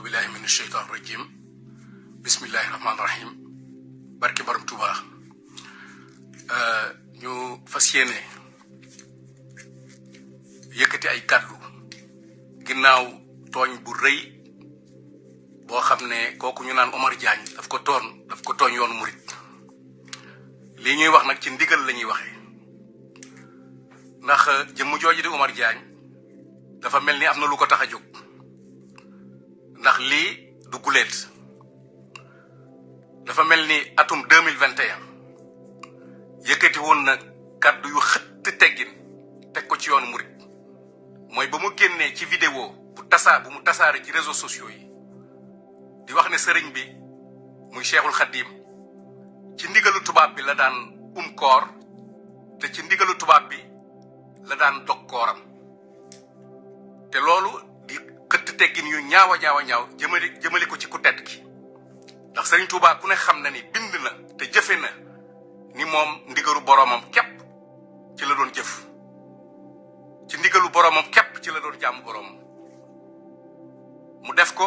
billahi min asheytan rajim bismillahi rahman rahim barki borom Touba ñu fas yéene yëkkati ay kàddu ginnaaw tooñ bu rëy boo xam ne kooku ñu naan Omar Diagne daf ko tooñ yoonu murit lii ñuy wax nag ci ndigal la ñuy waxee ndax jëmm jooju di Omar Diagne dafa mel ni am na lu ko tax a jóg ndax lii du guleet dafa mel ni atum 2021 yëkkati woon na kàddu yu xëtt teggin teg ko ci yoonu murit mooy ba mu génnee ci vidéo bu mu tasaare ci réseaux sociaux yi di wax ne sëriñ bi muy Cheikhul Khadim ci ndigalu tubaab bi la daan koor te ci ndigalu tubaab bi la daan dog kooram te loolu di xëtt teggin yu ñaaw jëmale ko ci ku tedd ki ndax sëriñ Touba ku ne xam na ni bind na te jëfe na ni moom ndigalu boroomam képp ci la doon jëf ci ndigalu boroomam képp ci la doon jaamu boroomam mu def ko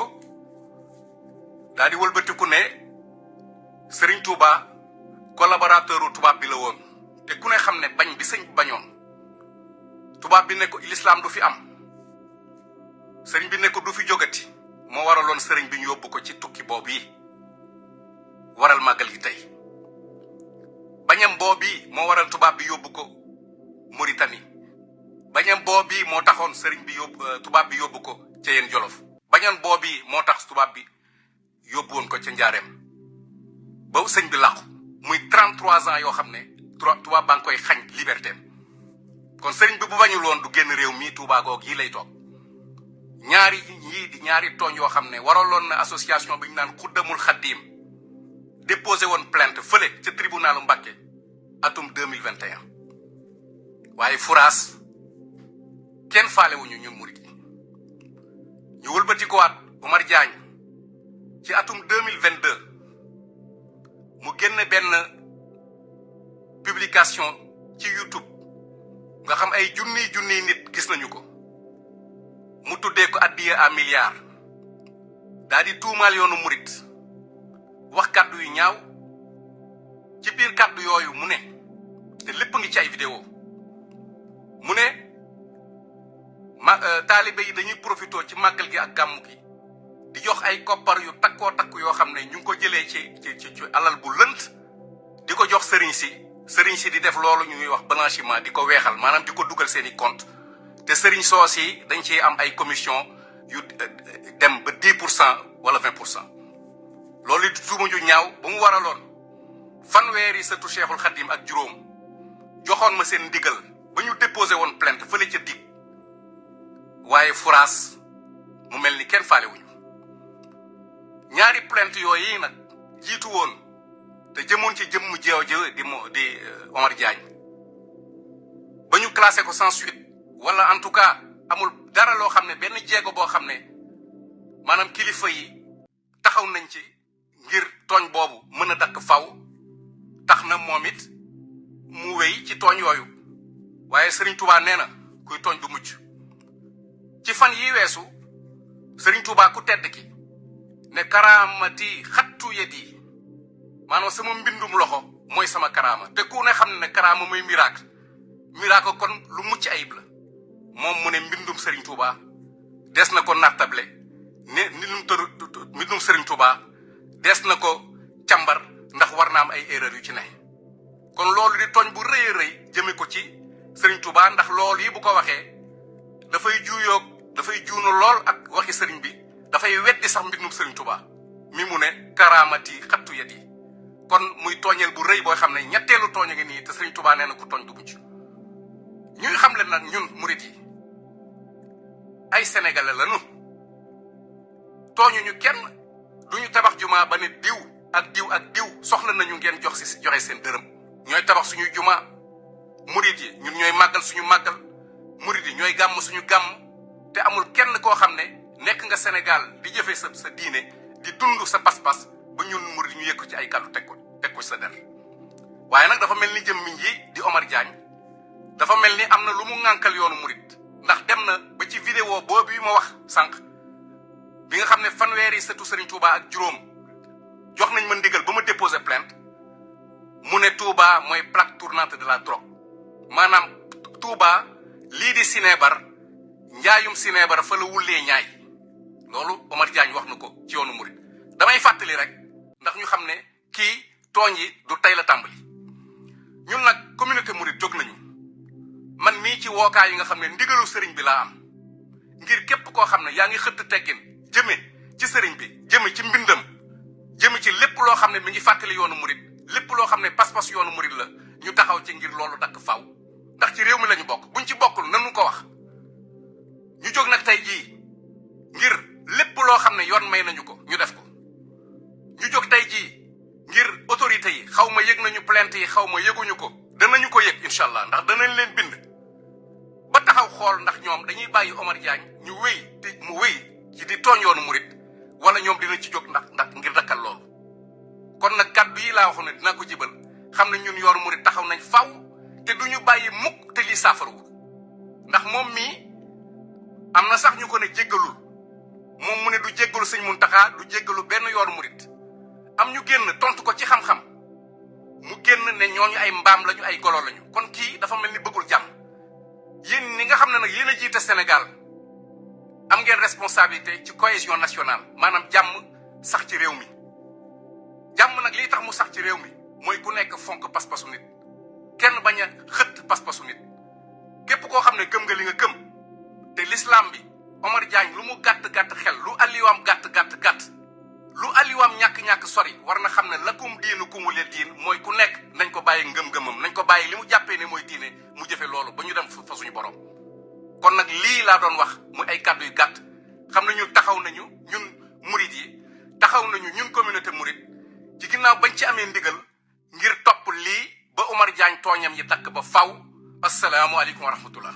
daal di wëlbatiku ne sëriñ Touba collaborateuru tubaab bi la woon te ku ne xam ne bañ bi sëñ bi bañoon tubaab bi ne ko l'islam du fi am sëriñ bi ne ko du fi jógati moo waraloon sëriñ bi ñu yóbbu ko ci tukki boobu yi waral màggal gi tey bañam boobu moo waral tubaab bi yóbbu ko Mauritanie bañam boobu moo taxoon sëriñ bi tubaab bi yóbbu ko ca yéen Jolof bañam boobu moo tax tubaab bi yóbbu woon ko ca njaareem ba sëñ bi làqu muy 33 ans yoo xam ne tubaab baa ngi koy xañ liberté kon sëriñ bi bu bañul woon du génn réew mi Touba goog yi lay toog ñaari tooñ yoo xam ne waraloon na association bi ñu naan Xuddamul Xaddiim déposé woon plainte fële ca tribunalu Mbàkke atum 2021 waaye furaas kenn faalewuñu ñun murit yi ñu wëlbati ko waat Omar Diagne ci atum 2022 mu génn benn publication ci YouTube nga xam ay junniy nit gis nañu ko mu tuddee ko addiya à milliard daal di tuumaal yoonu murit wax kàddu yu ñaaw ci biir kàddu yooyu mu ne te lépp ngi ci ay vidéo mu ne taalibe yi dañuy profité ci màggal gi ak gàmmu gi di jox ay koppar yu takkoo takk yoo xam ne ñu ngi ko jëlee ci alal bu lënt di ko jox sëriñ si di def loolu ñuy wax blanchiment di ko weexal maanaam di ko dugal seeni compte te sëriñ soos yi dañ ciy am ay commission yu dem ba 10% wala 20% loolu di tuuma ju ñaaw ba mu waraloon fanweeri sëtu Cheikhul Khadim ak juróom joxoon ma seen ndigal ba ñu déposé woon plainte fële ca dig waaye furaas mu mel ni kenn faalewuñu ñaari plainte yooyu nag jiitu woon te jëmoon ci jëmm jeew di Omar Diagne ba ñu classé ko sans suite wala en tout cas amul dara loo xam ne benn jéego boo xam ne maanaam kilifa yi taxaw nañ ci ngir tooñ boobu mën a dakk faw tax na moom it mu wéy ci tooñ yooyu waaye Serigne Touba nee na kuy tooñ du mucc ci fan yi weesu Serigne Touba ku tedd ki ne karaamati xattu yedi maanaam sama mbindum loxo mooy sama karaama te ku ne xam ne karaama mooy miracle kon lu mucc ayib la moom mu ne mbindum Serigne Touba des na ko nattable ne mbindum Serigne Touba des na ko càmbar ndax war na am ay erreur yu ci ne kon loolu di tooñ bu rëy a rëy jëme ko ci Serigne Touba ndax loolu yi bu ko waxee dafay juunu lool ak waxi Serigne bi dafay weddi sax mbindum Serigne Touba mi mu ne karaamati xattu yet yi kon muy tooñeel bu rëy boo xam ne ñetteelu tooñ a ngi nii te Serigne Touba nee na ku tooñ du mucc ñuy xam leen nag ñun murit yi ay sénégalais lañu tooñuñu kenn duñu tabax jumaa ba ne diw ak diw soxla nañu ngeen joxe seen dërëm ñooy tabax suñuy jumaa murit yi ñun ñooy màggal suñu màggal murit yi ñooy gàmm suñu gàmm te amul kenn koo xam ne nekk nga Sénégal di jëfee sa diine di dund sa pas-pas ba ñun murit ñu yëg ko ci ay kàddu teg ko sa der waaye nag dafa mel ni jëmmiñ yi di Omar Diagne dafa mel ni am na lu mu ŋànkal yoonu murit ndax dem na ba ci vidéo boobu yi ma wax sànq bi nga xam ne fanweeri sëtu Serigne Touba ak juróom jox nañ ma ndigal ba ma déposer plainte mu ne Touba mooy plaque tournante de la drogue maanaam Touba lii di sineebar njaayum sineebar fa la wullee ñaay loolu Omar Diagne wax na ko ci yoonu murit damay fàttali rek ndax ñu xam ne kii tooñ yi du tey la tàmbali ñun nag communauté murit jóg nañu man mii ci wookaay yi nga xam ne ndigalu sëriñ bi laa am ngir képp koo xam ne yaa ngi xëtt teggin jëme ci sëriñ bi jëme ci mbindam jëme ci lépp loo xam ne mi ngi fàttali yoonu murit lépp loo xam ne pas-pas yoonu murit la ñu taxaw ci ngir loolu dakk faw ndax ci réew mi lañu bokk buñ ci bokkul nanu ko wax ñu jóg nag tey jii ngir lépp loo xam ne yoon may nañu ko ñu def ko ñu jóg tey jii ngir autorité yi xaw ma yëg nañu plainte yi xaw ma yëguñu ko danañu ko yëg incha allah ndax danañ leen bind ba taxaw xool ndax ñoom dañuy bàyyi Omar Diagne ñu wéy ci di tooñ yoonu murit wala ñoom dina ci jóg ndax ngir dakkal loolu kon nag kàddu yi laa waxoon ne dina ko jibal xam ne ñun yoonu murit taxaw nañ faw te duñu bàyyi mukk te lii saafarawul ndax moom mii am na sax ñu ko ne jéggalul moom mu ne du jéggalu sëñ Muntaxa du jéggalu benn yoonu murit am ñu génn tontu ko ci xam-xam mu génn ne ñooñu ay mbaam lañu ay golo lañu kon kii dafa mel ni bëggul jàmm yéen ni nga xam ne nag yéen a jiite Sénégal am ngeen responsabilité ci cohésion nationale maanaam jàmm sax ci réew mi jàmm nag lii tax mu sax ci réew mi mooy ku nekk fonk pas-pasu nit kenn bañ a xëtt pas-pasu nit képp koo xam ne gëm nga li nga gëm te l'islam bi Omar Diagne lu mu gàtt-gàtt xel lu alliwaam gàtt-gàtt lu alliwaam ñàkk-ñàkk sori war na xam ne lakum diinu kumu leen diin mooy ku nekk nañ ko bàyyi ngëm-ngëmam nañ ko bàyyi li mu jàppee ne mooy diine mu jëfe loolu ba ñu dem fa suñu borom kon nag lii laa doon wax muy ay kàddu yu gàtt xam ne ñun taxaw nañu ñun murit yi taxaw nañu ñun communauté murit ci ginnaaw bañ ci amee ndigal ngir topp lii ba Omar Diagne tooñam yi takk ba faw assalaamu aleykum wa rahmatullah